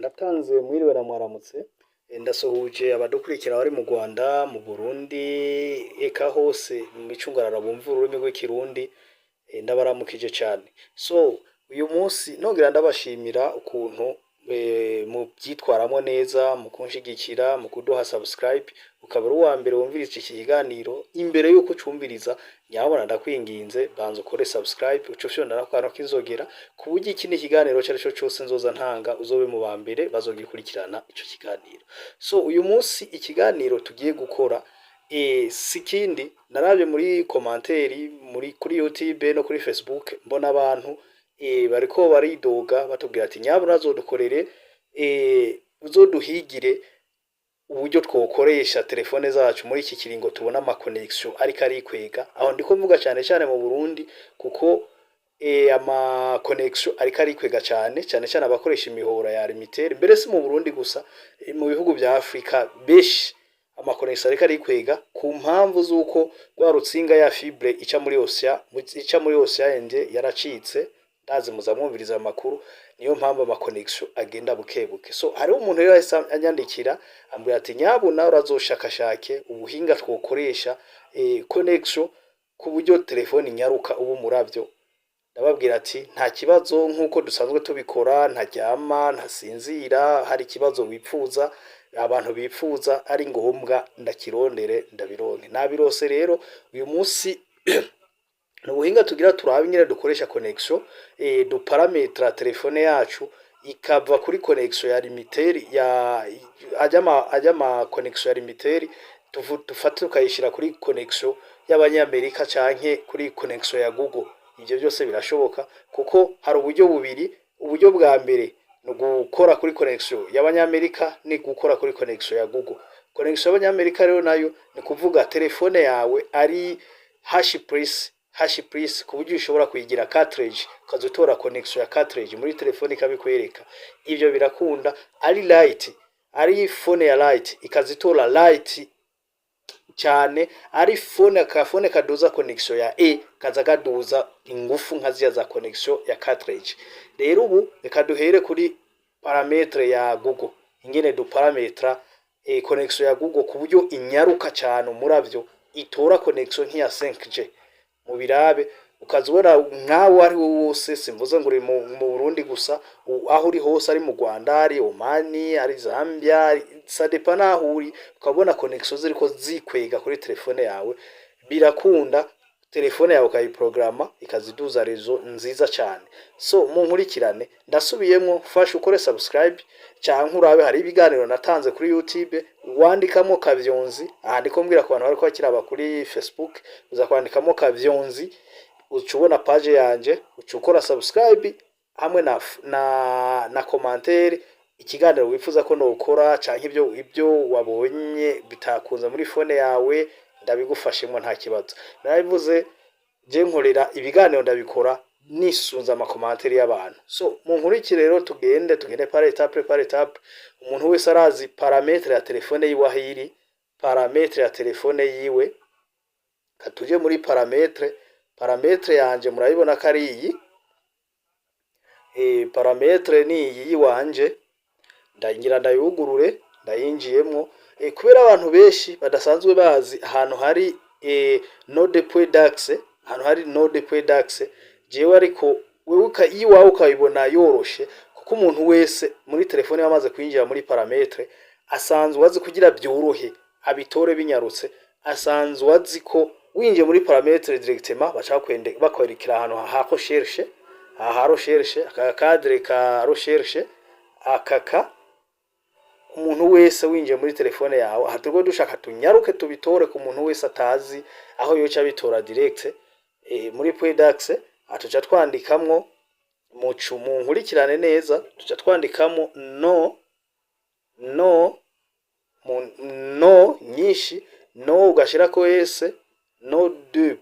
Ndatanze mwiriwe na mwaramutse. Ndasuhuje abadukurikira bari mu Rwanda, mu Burundi, eka hose mu micungararo bumva ururimi rw'Ikirundi, ndabaramukije cane. So uyu munsi nongera ndabashimira ukuntu muvyitwaramwo neza mu kunshigikira, mu kuduha subscribe, ukaba uri uwa mbere wumvirije iki kiganiro. Imbere yuko ucumviriza, nyabuna ndakwinginze, banza ukore subscribe, uce ufyonda n'akantu k'inzogera, ku buryo ikindi kiganiro ico arico cose nzoza ntanga uzobe mu ba mbere bazogikurikirana ico kiganiro. So uyu munsi ikiganiro tugiye gukora si ikindi. Naravye muri commentaire muri kuri YouTube no kuri Facebook, mbona abantu bariko baridoga, batubwira ati: "Nyabuna uzodukorere, uzoduhigire uburyo twokoresha telefone zacu muri iki kiringo tubona ama connexion ariko arikwega." Aho ndiko mvuga cane cane mu Burundi, kuko ama connexion ariko arikwega cane cane, cane abakoresha imihora ya Lumitel. Mbere si mu Burundi gusa, mu bihugu vya Afrika benshi ama connexion ariko arikwega ku mpamvu z'uko rwa rutsinga ya fibre ica muri Océan Indien yaracitse. Ndazi muza mwumviriza amakuru, niyo mpamvu ama connexion agenda buke buke. So hariho umuntu rero yahise anyandikira, ambwira ati: "Nyabuna urazoshakashake ubuhinga twokoresha connexion ku buryo telefone inyaruka ubu muravyo." Ndababwira ati: "Nta kibazo, nk'uko dusanzwe tubikora, ntaryama ntasinzira. Hari ikibazo wipfuza, abantu bipfuza, ari ngombwa ndakirondere ndabironke." Nabirose rero. Uyu munsi ni ubuhinga tugira turabe ingene dukoresha connexion, duparametra telefone yacu ikava kuri connexion ya Lumitel, ya ajya ama connexion ya Lumitel, dufate tukayishira kuri connexion y'Abanyamerika canke kuri connexion ya Google. Ivyo byose birashoboka, kuko hari uburyo bubiri. Uburyo bwa mbere ni gukora kuri connexion y'Abanyamerika, ni gukora kuri connexion ya Google. Connexion y'Abanyamerika rero nayo ni kuvuga telefone yawe ari H plus H plus, ku buryo ushobora kuyigira 4G, ukaza utora connexion ya 4G muri telefone ikabikwereka. Ivyo birakunda. Ari LTE, ari phone ya LTE, ikazitora LTE cyane. Ari phone, ka phone kaduza connexion ya E, kaza kaduza ingufu nka ziya za connexion ya 4G. Rero ubu reka duhere kuri paramètre ya Google, ingene duparametra connexion ya Google ku buryo inyaruka cyane, umuravyo itora connexion nk'iya 5G. Mu birabe ukaza ubona nkawe ari wo wose. Simvuze ngo uri mu Burundi gusa, aho uri hose, ari mu Rwanda, ari Omani, ari Zambia, ça dépend naho uri, ukabona connexion ziriko zikwega kuri telefone yawe. Birakunda, telefone yawe ukayiprograma ikaziduza réseau nziza cyane. So munkurikirane, ndasubiyemwo, fasha ukore subscribe canke urabe hari ibiganiro natanze kuri YouTube, wandikamo Kavyonzi. Aha ndiko mbwira ku bantu bariko bakiraba kuri Facebook, uza kwandikamo Kavyonzi, uca ubona page yanje, uca ukora subscribe hamwe na commentaire, ikiganiro wifuza ko nokora canke ibyo wabonye bitakunze muri phone yawe, ndabigufashemwo, nta kibazo. Narabivuze, je nkorera ibiganiro, ndabikora nisunze ama commentaires y'abantu. So munkurikire rero, tugende par étape par étape. Umuntu wese arazi paramètre ya telefone yiwe aho iri, paramètre ya telefone yiwe. Katuje muri paramètre. Paramètre yanje murabibona ko ari iyi. Paramètre ni iyi yiwanje, ndagira ndayugurure, ndayinjiyemwo. Kubera abantu benshi badasanzwe bazi ahantu hari nom de point d'accès, ahantu hari nom de point d'accès. Jewe ariko wewe iwawe ukayibona yoroshe, kuko umuntu wese muri telefone yamaze kwinjira muri paramètre asanzwe azi, kugira byorohe abitore binyarutse, asanzwe azi ko winjiye muri paramètre directement baca bakwerekera ahantu ha recherche, aha recherche, aka cadre ka recherche akaka. Umuntu wese winjiye muri telefone yawe, aha turiko dushaka tunyaruke tubitore ku muntu wese atazi aho yoca abitora direct. Muri point d'accès aha tuca twandikamwo, mucu munkurikirane neza, tuca twandikamo nom, nom mu nom nyinshi, nom ugashirako s, nom de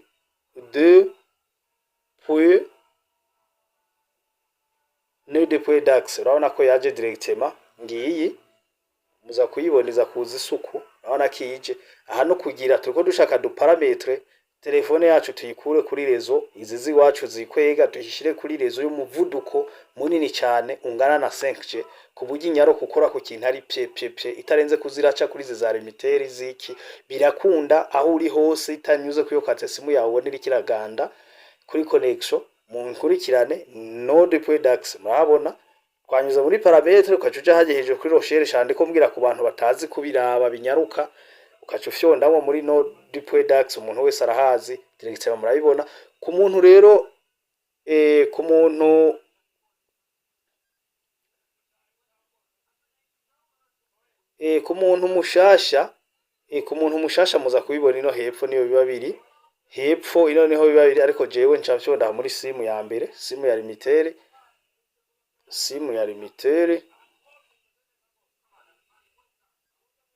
point, nom de point d'accès. Urabona ko yaje directement, ngiyi, muza kuyiboneza kuza isuku. Urabona ko ije aha no kugira turiko dushaka du paramètre Telefone yacu tuyikure kuri réseau izi z'iwacu zikwega, tuyishire kuri réseau y'umuvuduko munini cyane ungana na 5G, ku buryo inyaruka ukora ku kintu ari pye pye pye, itarenze kuziraca kuri izi za Lumitel ziki. Birakunda aho uri hose, itanyuze kuri yo simu yawe ubona iriko iraganda kuri connection. Mu nkurikirane, node point d'accès murabona twanyuze muri paramètres, ukaca uja hagiye hejuru kuri recherche, handiko mbwira ku bantu batazi kubiraba binyaruka, ukaca ufyondamwo muri node point d'accès. Umuntu wese arahazi directement, murabibona. Ku muntu rero ku muntu mushasha muza kubibona ino hepfo, niyo biba biri hepfo ino, niho biba biri. Ariko jewe nca mfyonda muri simu ya mbere, simu ya Lumitel, simu ya Lumitel,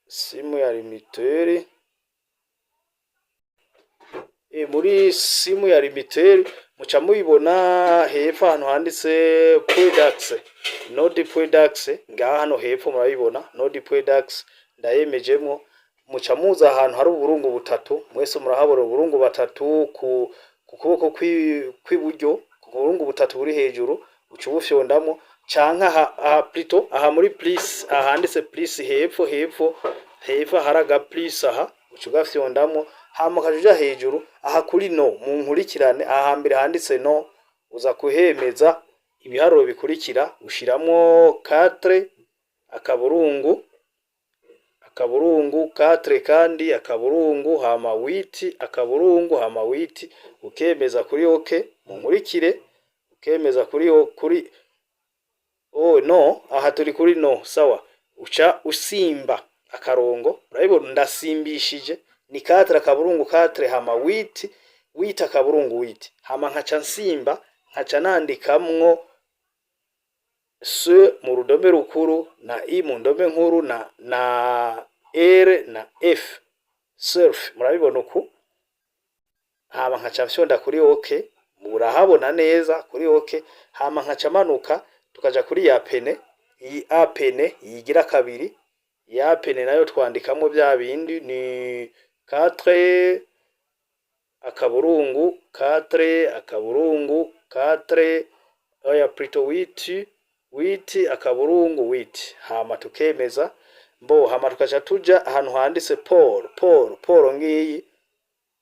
simu ya Lumitel. Muri simu ya Lumitel muca mubibona hepfo ahantu handitse point d'accès, node point d'accès, ngaha hano hepfo murabibona node point d'accès, ndayemejemwo. Muca muza ahantu hari uburungu butatu, mwese murahabona uburungu batatu ku kuboko kw'iburyo, ku burungu butatu buri hejuru, uca ubufyondamwo, canke aha plutôt aha muri plus, aha handitse plus hepfo, hepfo hepfo hari aga plus, aha uca ugafyondamwo. Hama ukaja uja hejuru aha kuri no, mu nkurikirane, aha hambere handitse no, uza kuhemeza ibiharuro bikurikira: ushiramwo 4 akaburungu akaburungu 4 kandi akaburungu, hama 8 akaburungu, hama 8, ukemeza kuri OK. Mu nkurikire, ukemeza kuri oh no, aha turi kuri no, sawa. Uca usimba akarongo, urabibona ndasimbishije, ni 4 akaburungu 4 hama 8 8 akaburungu 8, hama nkaca nsimba, nkaca nandikamwo S mu rudome rukuru na I mu ndome nkuru na R na F, surf, murabibona uku. Hama nkaca mfyonda kuri OK, murahabona neza kuri OK. Hama nkaca manuka, tukaja kuri ya pene, iyi APN yigira kabiri. Ya APN nayo twandikamwo bya bindi, ni 4 akaburungu 4 akaburungu 4, oya, plutôt 8 8 akaburungu 8, hama tukemeza mbo. Hama tukaca tuja ahantu handitse port, port, port, ngiyi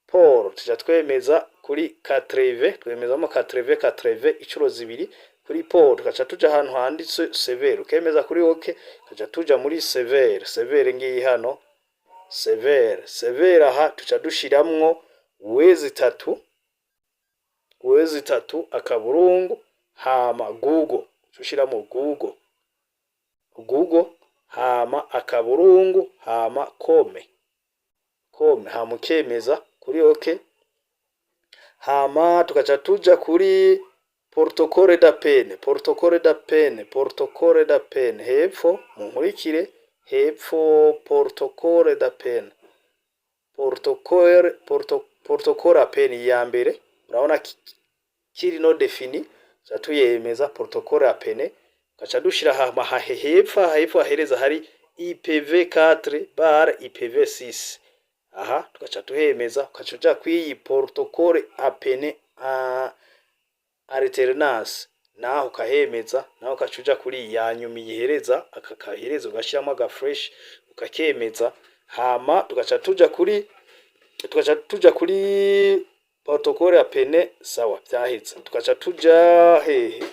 port, tuca twemeza kuri 80, twemezamo 80 80 incuro zibiri kuri port. Tukaca tuja ahantu handitse serveur, ukemeza kuri OK, tukaca tuja muri serveur. Serveur ngiyi hano, serveur, serveur. Aha tuca dushiramwo wezi itatu, wezi itatu akaburungu, hama Google, tushiramo Google, Google, hama akaburungu, hama com, com, hama ukemeza kuri OK. Hama tukaca tuja kuri protocole d'APN, protocole d'APN, protocole d'APN hepfo, munkurikire, hepfo protocole d'APN, protocole, protocole APN ya mbere, urabona kiri non défini, tuca tuyemeza protocole APN. Tugaca dushira hama hepfo, hepfo hahereza hari IPv4 barre IPv6, aha tugaca tuhemeza. Ugaca uja kwiyi protocole APN alternance, naho ukahemeza, naho ugaca uja kuri ya nyuma iyihereza, aka kahereza ugashiramwo aga flèche, ukakemeza. Hama tugaca tuja kuri protocole APN, sawa, vyaheze. Tugaca tuja hehe?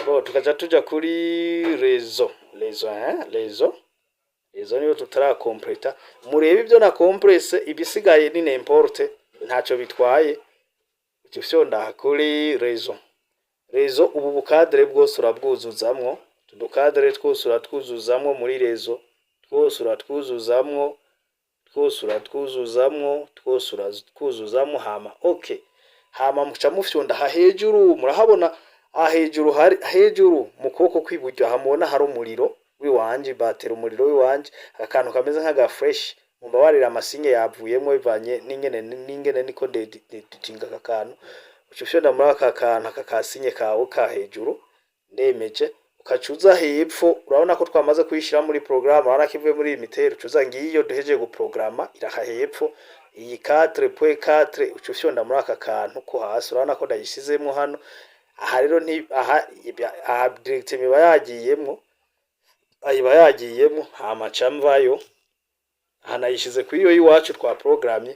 Bo tugaca tuja kuri réseau, réseau, hein, réseau, réseau niyo tutarakompleta. Murebe ivyo na complète, ibisigaye ni n'importe, ntaco bitwaye. Uca ufyonda kuri réseau, réseau. Ubu bu cadre bwose urabwuzuzamwo, utu du cadre twose uratwuzuzamwo muri réseau, twose uratwuzuzamwo, twose uratwuzuzamwo, twose uratwuzuzamwo, hama OK. Hama muca mufyonda aha hejuru, murahabona aha hejuru, hari hejuru mu kuboko kw'iburyo, aha mubona hari umuriro w'iwanje, batera umuriro w'iwanje, akantu kameze nk'aga flèche. Mumbabarire, ama signe yavuyemwo bivanye n'ingene niko ndeditinga aka kantu. Uca ufyonda muri aka kantu, aka ka signe kawe ka hejuru, ndemeje. Ukaca uza hepfo, urabona ko twamaze kuyishira muri programme, urabona ko ivuye muri Lumitel. Uca uza, ngiyo duhejeje guprograma, iraha hepfo. Iyi 4.4 uca ufyonda muri aka kantu ko hasi. Urabona ko ndayishizemwo hano. Aha rero nti aha direct iba yagiyemwo, aha iba yagiyemwo. Hama ca mvayo aha, nayishize kuri iyo y'iwacu twa programme.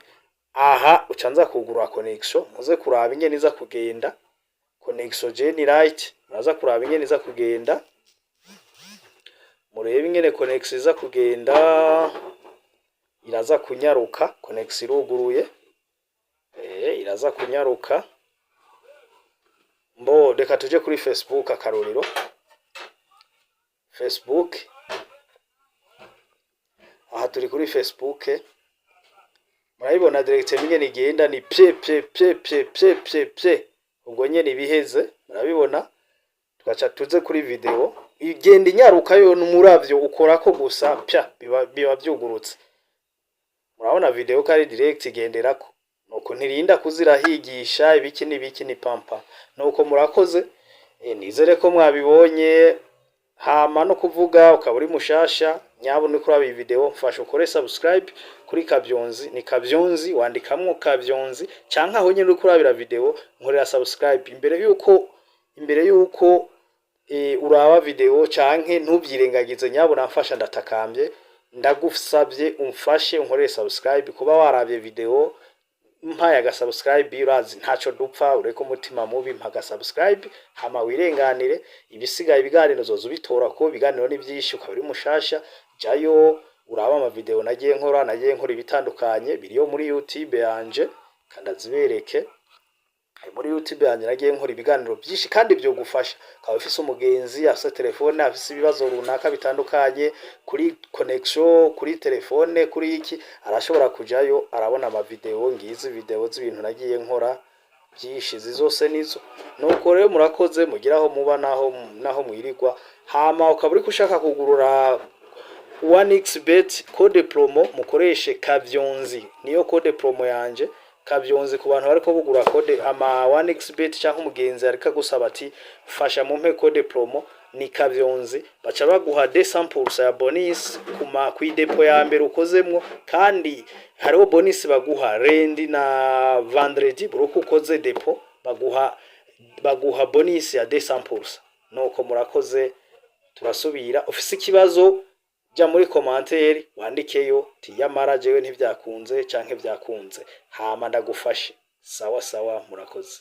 Aha uca nza kugurura connection, muze kuraba ingene iza kugenda. Connection je ni right, muraza kuraba ingene iza kugenda, murebe ingene connection iza kugenda. Iraza kunyaruka. Connection iruguruye, iraza kunyaruka. Mbo reka tuje kuri Facebook, akarorero. Facebook, aha turi kuri Facebook, murabibona direct ingene igenda, ni pye pye pye pye pye pye pye, ubwo nyene ibiheze, murabibona. Tugaca tuze kuri video, igenda inyaruka yo n'umuravyo, ukorako gusa pya, biba vyugurutse. Murabona video ko ari direct, igenderako nuko, ntirinda kuzirahigisha ibiki n'ibiki, ni pampa. Nuko murakoze, nizere ko mwabibonye. Hama no kuvuga, ukaba uri mushasha, nyabuna uriko uraba iyi video, mfasha ukore subscribe kuri Kavyonzi. Ni Kavyonzi, wandikamwo Kavyonzi, canke aho nyene uriko urabira video, nkorera subscribe imbere yuko uraba video, canke ntuvyirengagize. Nyabuna mfasha, ndatakambye, ndagusavye, umfashe unkorere subscribe. Kuba waravye video, mpaye aga subscribe, urazi ntaco dupfa. Ureke umutima mubi, mpa aga subscribe, hama wirenganire ibisigaye. Ibiganiro uzoza ubitora, ko ibiganiro ni vyinshi. Ukaba uri mushasha, jayo uraba ama video nagiye nkora. Nagiye nkora ibitandukanye, biriyo muri YouTube yanje, kandi azibereke muri YouTube yanje. Nagiye nkora ibiganiro byinshi kandi byo gufasha. Ukaba ufise umugenzi afise telefone, afise ibibazo runaka bitandukanye kuri connection, kuri telefone, kuri iki, arashobora kujayo arabona ama video. Ngizi video z'ibintu nagiye nkora byinshi, izi zose nizo. Nuko rero murakoze, mugira aho muba naho mwirirwa. Hama ukaba uriko ushaka kugurura 1xBet, code promo mukoreshe Kavyonzi, niyo code promo yanje, Kavyonzi. Ku bantu bariko bugura code ama 1xBet, cyangwa umugenzi ariko agusaba ati: "Fasha mumpe code promo", ni Kavyonzi, baca baguha 200% ya bonus kuma kwi dépôt ya mbere ukozemwo. Kandi hariho bonus baguha lundi na vendredi, buri uko ukoze dépôt baguha bonus ya 200%. Nuko murakoze, turasubira. Ufise ikibazo, jya muri commentaire wandikeyo ti: "Yamara jewe ntivyakunze canke vyakunze", hama ndagufashe. Sawa sawa, murakoze.